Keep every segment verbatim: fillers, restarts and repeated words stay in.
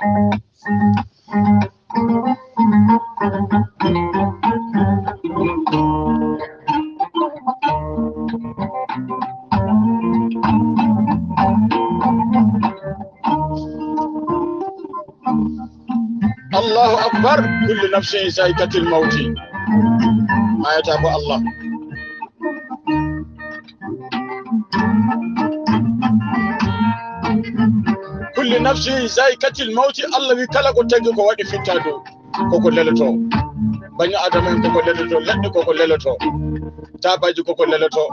Allahu akbar. Kullu nafsin zaiqatil mawti. Mayata ko Allah. Kullu nafsin zaiqatil mawti. Allah wi kala ko tagi ko waɗi fitta dow. Koko leloto. Bani Adama en koko leloto. Leɗɗe koko leloto. Taabaaji koko leloto.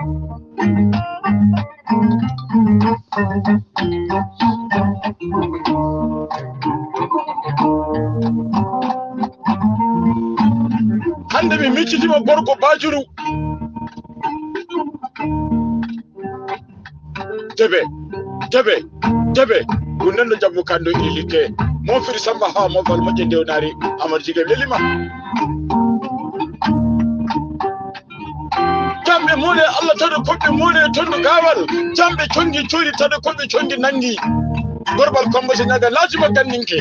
Hannde mi miccitima gorko Baajuru. Debe, debe, debe. Ko nden ɗo jabbu kanndo illitte. Mo firi Samba Hawa, mo fal moƴƴe ndewnaari, Amar Jige welima. Jamɓe moole Allah taɗo koɓɓe moole tondu gaawal. Jamɓe congi cori taɗo koɓɓe congi nangi. Gorbal Kombo so ñaga laatima ganninke.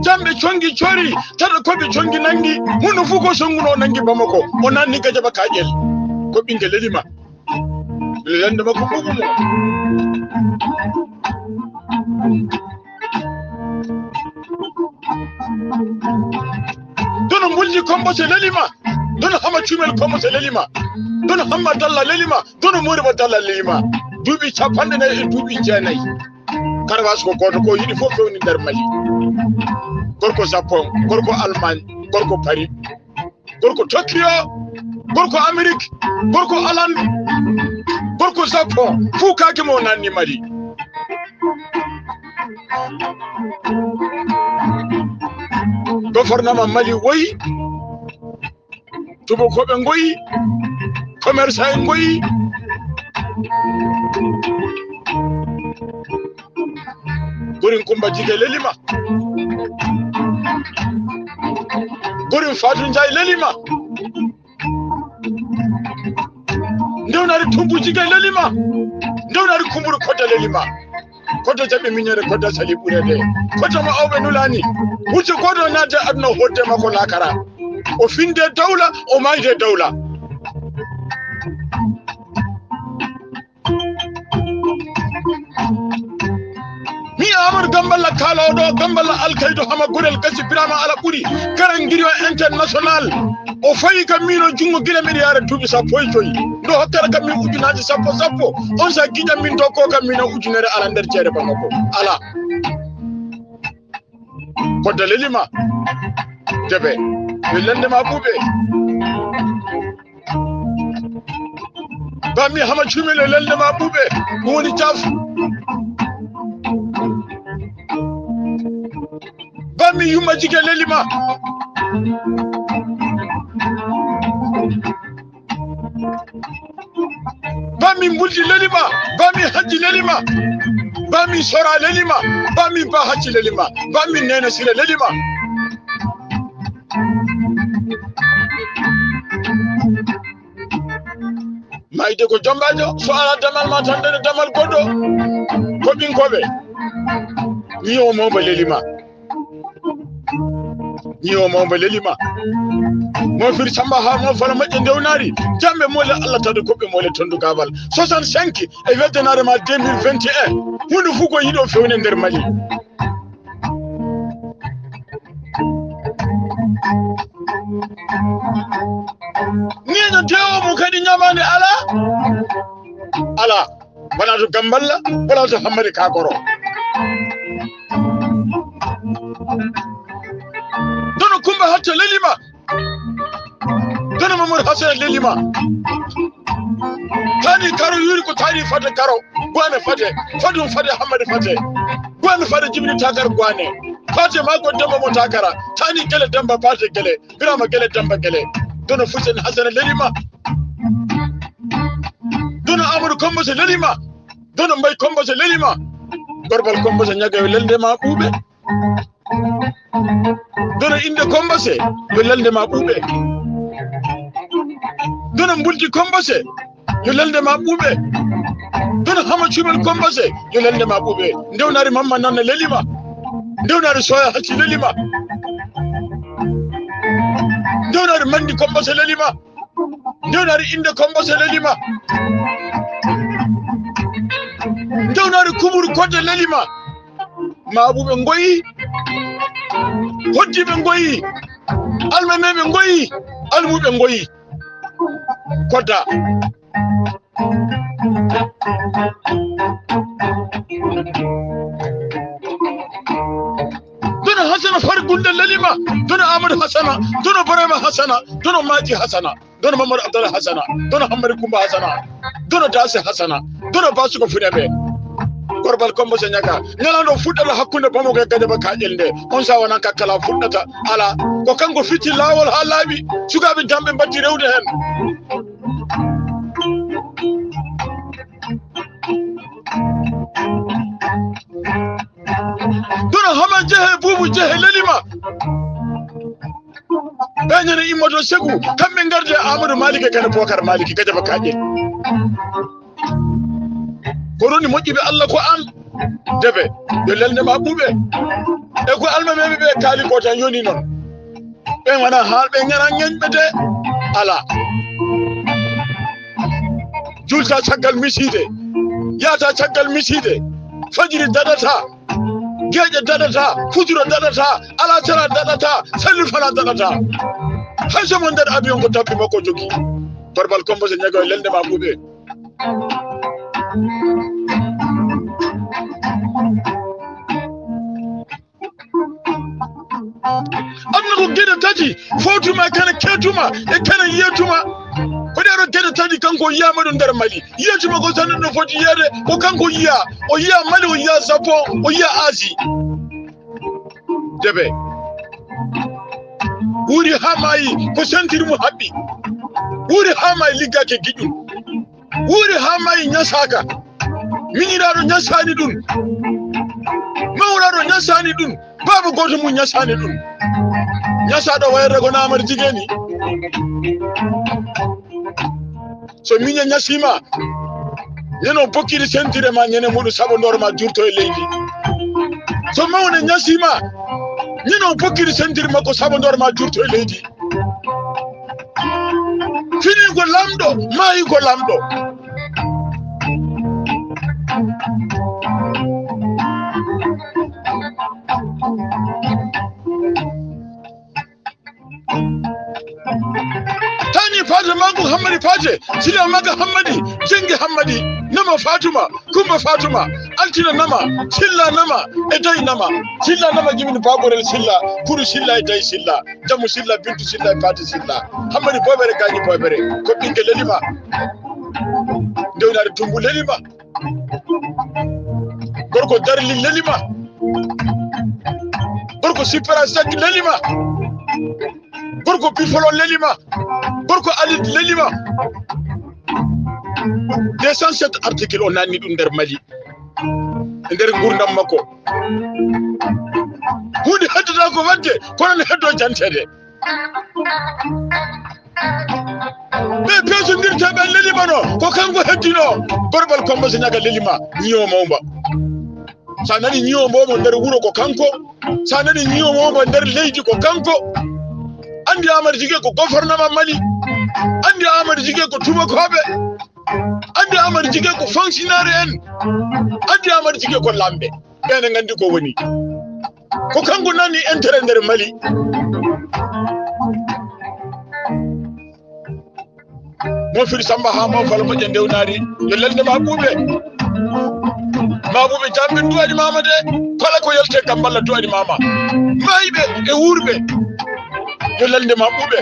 Jamɓe congi cori taɗo koɓɓe congi nangi. Huno fuu ko songuno nangi Bamako. O nanni Gajaba Kaƴel. Ko ɓinngel Elima. Lelande makko ɓuuɓu mo. Dono Mbulji Kombo se lelima. Dono Hama Cumel Kombo se lelima. Dono Hamma Dalla lelima. Dono Moribo Dalla lelima. Duuɓi capanɗe nayi e duuɓi jeenayi. Karawaas ko gooto ko yiɗi fof fewni nder Mali. Gorko Japon, gorko Allemagne, gorko Paris. Gorko Tokyo, gorko Amerik, gorko Hollande, gorko Japon, fuu kaake mo nanni Mali. Gouvernement Mali woyi, tubakooɓe ngoyi, commerçant en ngoyi. Gurin Kumba Jige lelima. Gurin Fatou Ndiaye lelima. Ndewnari Tumbu Jige lelima. Ndewnari Kumburu Kodda lelima. Kodda jaɓɓe miñere, Kodda sali ɓurede. Kodda mo awɓe nulani. Wujje goɗo naatde aduna hoɗde makko lakara. O finde dawla, o mayde dawla. Mi Amadou Gamballa kaalooɗo, Gamballa Alkaydo Hama Gurel Gasi Birama Ala Ɓuri, Karangiriyo International. O fayi kam miino junngo gila miɗo yaara duuɓi sappo e joy. Ndo hokkata kam min ujunaaji sappo sappo. On sa giƴan min tokko kam miino ujunere ala nder ceede Bamako. Ala. Kodda lelima. Debe. Yo lelnde ma ɓuuɓe. Bammi Hama Cumel, yo lelnde ma ɓuuɓe. Ɗum woni jaf. Bammi Yumma Jige lelima. Bammi Mbuldi lelima, bammi Hajji lelima, bammi Sora lelima, bammi Ba Hajji lelima, bammi Neene Sire lelima. Mayde ko jombaajo, so alaa damal ma tan, daña damal goɗɗo. Ko ɓinkooɓe. Ñiiwo mawba lelima. Ñiiwo mawba lelima. Mo firi Samba haa mo fala moƴƴe ndewnaari. Jamɓe moole Allah taɗo koɓɓe moole tondu gaabal. Soixante-cinq e weddanaare ma deux mille vingt et un. Huunde fuu ko yiɗo fewne nder Mali. Ñiiño teewo mo kadi ñamaande alaa. Alaa. Wonaa to Gamballa, wonaa to Hammadi Kakoro. Dono Kumba Hatta lelima. Dono Mamadou Hassana lelima. Taani Karo yuuri ko taani fade Karo. Gwaane fade. Fadum fade Hammadi fade. Gwaane fade Jibini Takar Gwaane. Fade maa ko Demba mo Takara. Taani Gele Demba fade Gele. Birama Gele Demba Gele. Dono Fusen Hassana lelima. Dono Amadou Kombo se lelima. Dono Mbay Kombo se lelima. Gorbal Kombo se ñaga yo lelde ma ɓuuɓe. Dono innde Kombo se yo lelde ma ɓuuɓe. Dono Mbulti Kombo se yo lelde ma ɓuuɓe. Dono Hama Cuumel Kombose, yo lelnde maa ɓuuɓe. Ndewnaari Mamma Nanna leli ma. Ndewnaari Soya Hacci leli ma. Ndewnaari Mandi Kombose leli ma. Ndewnaari Innde Kombose leli ma. Ndewnaari Kuburu Kodde leli ma. Maabuɓe ngoyi, hoddiiɓe ngoyi, almameeɓe ngoyi, almuuɓe ngoyi. Kodda. Dono Hasana Fari Gulde leli ma, dono Amadou Hasana, dono Barema Hasana, dono Maaji Hasana, dono Mamadou Abdallah Hasana, dono Hammadi Kumba Hasana, dono Dase Hasana, dono Basuko Funeɓe. Gorbal Kombose Ñaga, ñalawma fuɗɗata hakkunde Bamako e Gajaba Kaƴel nde, on saa wonaa kakkala fuɗɗata, alaa. Ko kanko fitti laawol haa laaɓi, sukaaɓe Jamɓe mbatti rewde heen. Dono Hama Jehe, Buubu Jehe leli ma. Ɓe ñande immotoo segu, kamɓe ngardi e Amadou Malick e Kane Bokar Malick, Gajaba Kaƴel. Ko roni moƴƴuɓe Alla ko aan. Debe, yo lelnde maa ɓuuɓe. E ko almameeɓe ɓe kaali ko tan yoni noon. Ɓe wonaa haalɓe, ñana ñeñɓe de. Alaa. Julta caggal misiide, yaata caggal misiide, fajiri daɗataa, geeƴe daɗataa, futuro daɗataa, alaasara daɗataa, sallifanaa daɗataa. Hay so mo nder avion ko tappi makko jogii. Gorbal Kombose Ñaga, yo lelnde maa ɓuuɓe. Aduna ko geɗe tati, fowtuma e Kane, keetuma e Kane, yeetuma. Ko ɗee ɗoo geɗe tati kanko o yiyaama ɗum nder Mali. Yeetuma ko tan no foti yiyeede, ko kanko o yiyaa. O yiyaa Mali, o yiyaa Japon, o yiyaa Asie. Debe. Wuuri haa maayi, ko sentir mum haɓɓi. Wuuri haa maayi, liggaaki e giƴƴum. Wuuri haa maayi, ñasaaka. Miñiraaɗo ñasaani ɗum. Mawraaɗo ñasaani ɗum. Baaba gooto mum ñasaani ɗum. Ñasaaɗo wayata ko Amadu Jigee ni. So miñe ñasiima, ñande o bokkiri sentire ma, ñande muɗum saɓondoor ma juurto e leydi. So mawne ñasiima, ñande o bokkiri sentire makko saɓondoor ma juurto e leydi. Fini ko laamɗo, maayi ko laamɗo. Tani Faata Magu Hammadi Faate, Sila Maga Hammadi, Jengi Hammadi, Nama Faatuma, Kumba Faatuma, Altina Nama, Silla Nama, e Day Nama. Silla Nama jibini Baborel Silla, Kuru Silla e Day Silla, Jamu Silla, Bintu Silla e Faati Silla. Hammadi Boobere gaañi Boobere, ko ɓiŋge leli ma. Ndewnaari Tumbu leli ma. Gorko Darli leli ma. Gorko Sipara Sak leli ma. Gorko Bifolo leli ma. Gorko Alit leli ma. Deux cent sept article o naatni ɗum nder Mali. E nder nguurndam makko. Huunde heddotaako waɗde, kono ne heddoo janteede. Ɓe peesondirtee ɓe leli ma no, ko kanko heddinoo. Gorbal Kombose Ñaga leli ma, ñiwo mawmba. So a nani ñiwo mawmba nder wuro ko kanko. So a nani ñiwo mawmba nder leydi ko kanko. Anndi Amadu Jigee ko gouvernement Mali. Anndi Amadu Jigee ko tuubakooɓe. Anndi Amadu Jigee ko fonctionnaire en. Anndi Amadu Jigee ko laamɓe. Ɓe ne nganndi ko woni. Ko kanko nani intérêt nder Mali. Mo firi Samba haa mo fala moƴƴa ndewnaari. Yo lelnde ma ɓuuɓe. Ma ɓuuɓe jamɓe duwaɗi mama de. Kala ko yelte kam balla duwaɗi mama. Mayɓe e wuurɓe. Yo lelnde ma ɓuuɓe.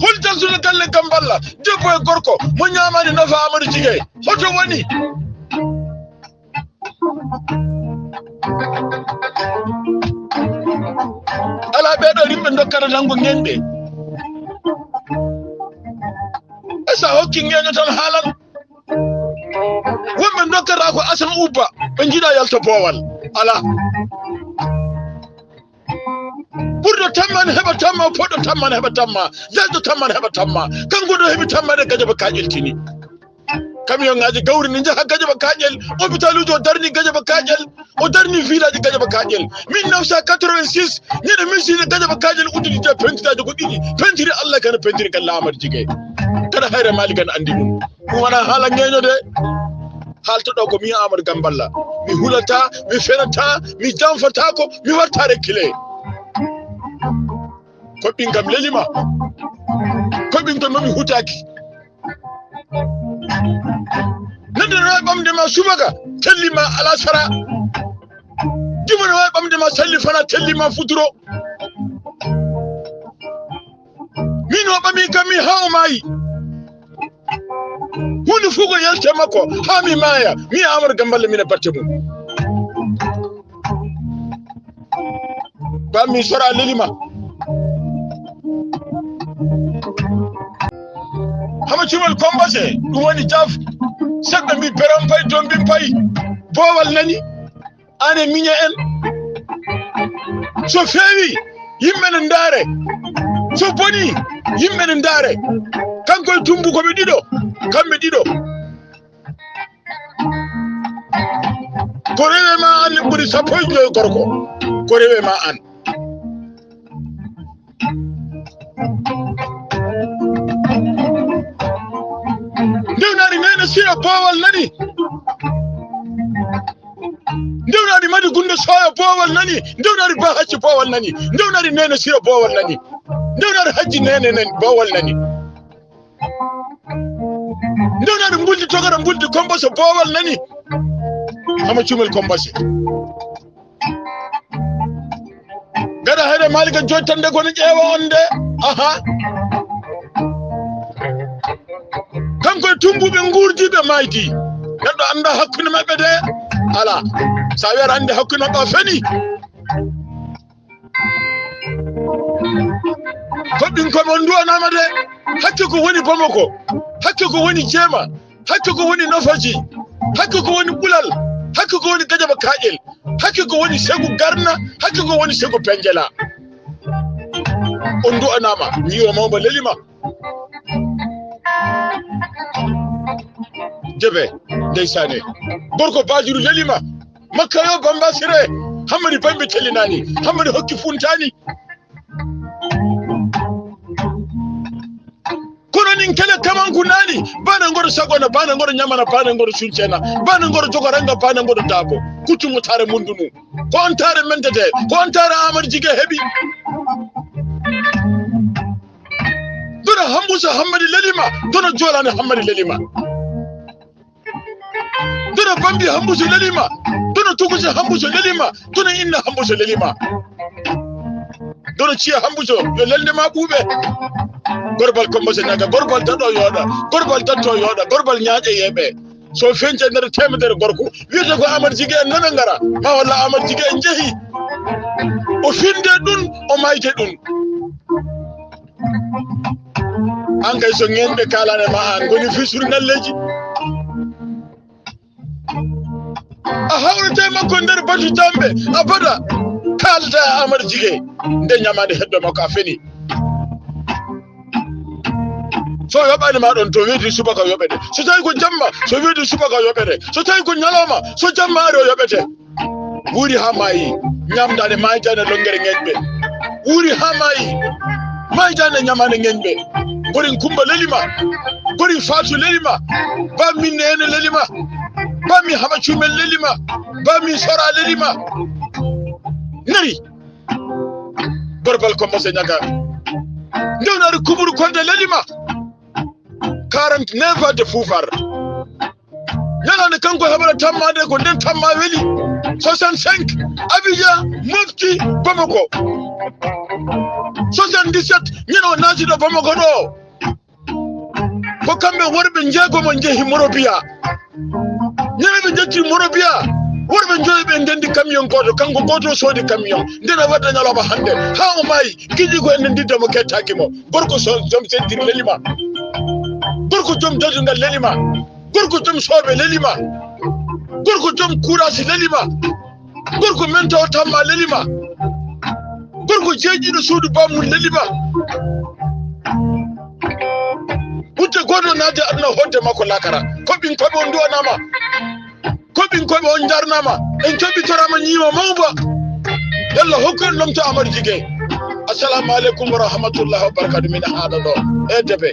Hol jaltuɗo galle kam balla? Debbo e gorko mo ñaamaani nafa Amadu Jigee. Hoto woni? Alaa ɓee ɗoo rimɓe ndokkata tan ko ŋeñɓe. E so a hokki ŋeño tan haalan. Wonɓe ndokkata ko asan ubba, ɓe njiɗa yalta boowal. Alaa. Ɓurɗo tamma ne heɓa tamma, poɗɗo tamma ne heɓa tamma, yalɗo tamma ne heɓa tamma. Kanko ɗoo heɓi tamma de, Gajaba Kaƴel tini. Kamiyoŋaaji gawri ne njaha Gajaba Kaaƴel, opitaaluuji o darni Gajaba Kaaƴel, o darni vilaaji Gajaba Kaaƴel. Mille neuf cent quatre-vingt-six, ñande min siide Gajaba Kaaƴel udditi pentitaaji ko ɗiɗi, pentiri Alla kana pentiri kan Laamar Jigee. Kada Hayre Maalik ana anndi ɗum. Ɗum wonaa haala ŋeeño de. Haalta ɗo ko mi Aamadu Gamballa. Mi hulataa, mi fenataa, mi janfataako, mi wartaa rekkile. Koɓɓin kam lelima. Koɓɓin kam no mi hutaaki. Neɗɗo no waawi ɓamde ma subaka, telli ma alasara. Juma no waawi ɓamde ma salli fana, telli ma futuro. Min o ɓami kam mi haa o maayi. Huunde fof ko yelte makko haa mi maaya. Mi Aamadu Gamballa, min e batte mum. Bammi sora lelima. Hama Cumal Kombose, ɗum woni jaf. Seɓɓe mbi beram pay, dombin pay. Boowal nani, aan e miñe en. So feewi, yimɓe ne ndaare. So boni, yimɓe ne ndaare. Kanko e Tumbu ko ɓe ɗiɗo, kamɓe ɗiɗo. Ko rewe ma an ɓuri sappo e joy gorko. Ko rewe ma an. Ndewnaari Neene Sira boowal nani. Ndewnaari Madi Gunde Sooya boowal nani. Ndewnaari Ba Hacci boowal nani. Ndewnaari Neene Sira boowal nani. Ndewnaari Hajji Neene nen boowal nani. Ndewnaade mbuldi togora mbuldi kombose boowal nani. Hama Cumel Kombose. Gada hayre Maalika jottande kono ƴeewa on de. Aha. Kanko e tumbuɓe nguurdiiɓe maaydi. Neɗɗo annda hakkunde maɓɓe de. Ala. So a wiyaata anndi hakkunde maɓɓe a feni. Koɓɓin koɓe on nduwanaama de. Hakke ko woni Bamako, hakke ko woni Jeema, hakke ko woni Nofaji, hakke ko woni Ɓulal, hakke ko woni Gajaba Kaaƴel, hakke ko woni Segu Garna, hakke ko woni Segu Penjela. On nduwanaama, mi yiwa mawba lelima. Jebe, ndeysaane. Gorko Baajuru lelima. Makka yo Bamba Sire, Hammadi Bambi tellinaani, Hammadi hokki funtaani. Kono nin kele kamanku naani, baana ngoro sagona, baana ngoro ñamana, baana ngoro suncena, baana ngoro jogoranga, baana ngoro daabo. Kuttumo taare mundunu. Ko on taare mentete, ko on taare Aamadu Jige heɓi. Dono Hambuso Hammadi lelima, dono Joolaane Hammadi lelima. Dono Bambi Hambuso lelima, dono Tuguse Hambuso lelima, dono Inna Hambuso lelima. Dono Ciya Hambuso, yo lelnde ma ɓuuɓe. Gorbal Kombose Ñaga, gorbal daɗo yooɗa, gorbal datto yooɗa, gorbal ñaaƴe yeeɓe. So fenci e nder teemedere gorko, wiyete ko Aamadu Jige en nana ngara, ma walla Aamadu Jige en njehi. O finde ɗun, o mayte ɗun. An kay so ŋeeñɓe kaalane ma an ngoni fii surnalleeji. A hawrete makko nder batu jamɓe, abada. Kaalda e Aamadu Jige, nde ñamaande heddo makko a feni. So yoɓani ma ɗon, to weeti subaka yoɓete. So tawi ko jamma, so weeti subaka yoɓete. So tawi ko ñalawma, so jamma ari o yoɓete. Wuuri haa maayi, ñamdaande maaytaande longere ŋeeñɓe. Wuuri haa maayi, maaytaande ñamaande ŋeeñɓe. Gorin Kumba lelima, Gorin Faatu lelima, Bammi Neene lelima, Bammi Hama Cuumel lelima, Bammi Sora lelima. Nari, Gorbal Kombose Ñaga. Ndewnaari Kuburu Konde lelima. Quarante-neuf ans de pouvoir. Ñalaande kanko heɓata tammaade ko nden tamma weli. Soixante-cinq, Abidjan, Mofti, Bamako. Soixante-dix-sept, ñande o naati ɗo Bamako ɗo. Ko kamɓe worɓe njeegomo njehi Morobiya. Ñande ɓe njetti Morobiya, worɓe njoyo ɓe ndenndi camion gooto, kanko gooto o soodi camion. Nden o wadda ñalawma hannde. Haa o maayi, giƴi ko enen ndidda mo kettaaki mo. Gorko so-, joom sentir lelima. Gorko joom dadugal lelima. Gorko joom soobe lelima. Gorko joom kuuraasi lelima. Gorko mentawo tamma lelima. Gorko jeeƴiiɗo suudu baamun lelima. Te gooto naati aduna hodde makko laakara. Koɓin koɓe on nduwanaama. Koɓin koɓe on njarnaama. En keɓitoraama ñiima mawba. Yalla hokku en lomto Amadu Jigey. Assalamu aleykum wa rahmatullahi wa barakatuh. Min haala ɗo. E debe.